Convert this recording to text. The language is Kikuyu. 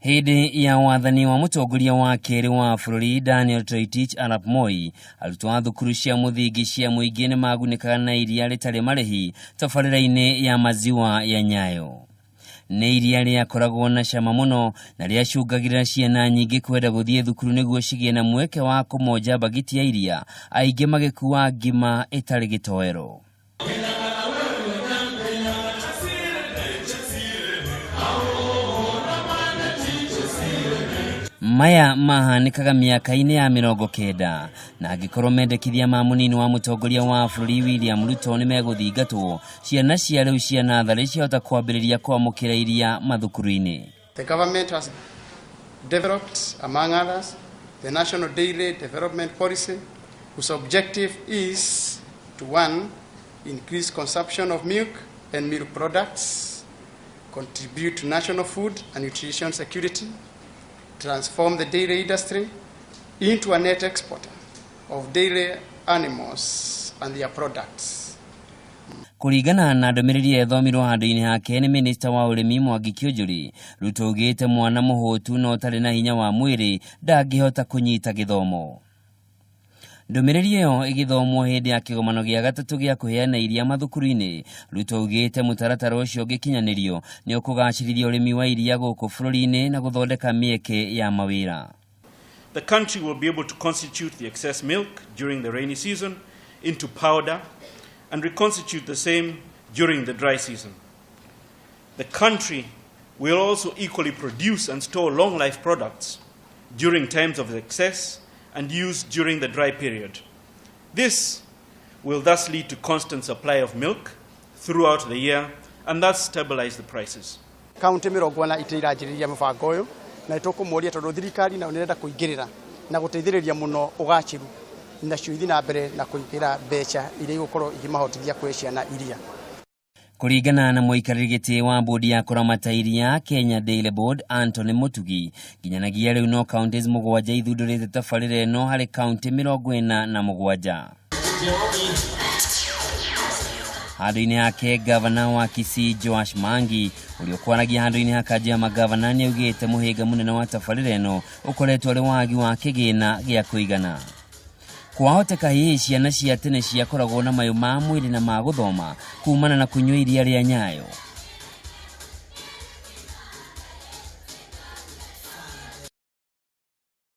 Hĩndĩ ya wathani wa mũtongoria wa kerĩ wa bũrũri Daniel Toroitich arap Moi, arutwo a thukuru cia mũthingi cia mũingĩ nĩ magunĩkaga na iria rĩtarĩ marĩhi tabarĩra-inĩ ya Maziwa ya Nyayo. Nĩ iria rĩakoragwo na cama mũno na rĩacũngagĩrĩra ciana nyingĩ kwenda gũthiĩ thukuru nĩguo cigĩe na mweke wa kũmonja mbagiti ya iria, aingĩ magĩkua ngima ĩtarĩ gĩtoero. Maya mahanĩkaga mĩaka-inĩ ya 90, na angĩkorwo mendekithia ma mũnini wa mũtongoria wa bũrũri William Ruto nĩ megũthingatwo, ciana cia rĩu cia natharĩ ciahota kwambĩrĩria kwamũkĩra iria mathukuru-inĩ. The government has developed, among others, the National Dairy Development Policy, whose objective is to, 1, increase consumption of milk and milk products, contribute to national food and nutrition security, transform the dairy industry into a net exporter of dairy animals and their products. Kũringana na ndũmĩrĩri ĩrĩa ĩthomirwo handũ-inĩ hake nĩ minista wa ũrĩmi Mwangi Kiunjuri, Ruto augĩte mwana mũhũtu na ũtarĩ na hinya wa mwĩrĩ ndangĩhota kũnyita gĩthomo. Ndũmĩrĩri ĩyo ĩgĩthomwo hĩndĩ ya kĩgomano gĩa gatatũ gĩa kũheana iria mathukuru-inĩ, Ruto augĩte mũtaratara ũcio ũngĩkinyanĩrio nĩ ũkũgacĩrithia ũrĩmi wa iria gũkũ bũrũri-inĩ na gũthondeka mĩeke ya mawĩra. The country will be able to constitute the excess milk during the rainy season into powder and reconstitute the same during the dry season. The country will also equally produce and store long life products during times of excess and use during the dry period. This will thus lead to constant supply of milk throughout the year and thus stabilize the prices. Kaunti 40 itiranjĩrĩria mũbango ũyũ, na nĩtũkũmũria tondũ thirikari nayo nĩrenda kũingĩrĩra na gũteithĩrĩria mũno ũgacĩru, nacio ithi na mbere na kũingĩra mbeca iria igũkorwo ikĩmahotithia kũhe ciana iria. Kũringana na mũikarĩri gĩtĩ wa bodi ya kũramata iria Kenya Dairy Board Anthony Mutugi, nginyanagia rĩu no counties 7 ithundũrĩte tabarĩra ĩno harĩ kaunti 47. Handũ-inĩ hake gavana wa Kisii Joash Mangi, ũrĩa ũkwaragia handũ-inĩ ha kanjũ ya magavana, nĩ augĩte mũhĩnga mũnene wa tabarĩra ĩno ũkoretwo ũrĩ wagi wa kĩgĩna gĩa kũigana. Kwahoteka hihi ciana cia tene ciakoragwo na mayũ ma mwĩrĩ na ma gũthoma kumana na kũnyua iria rĩa Nyayo.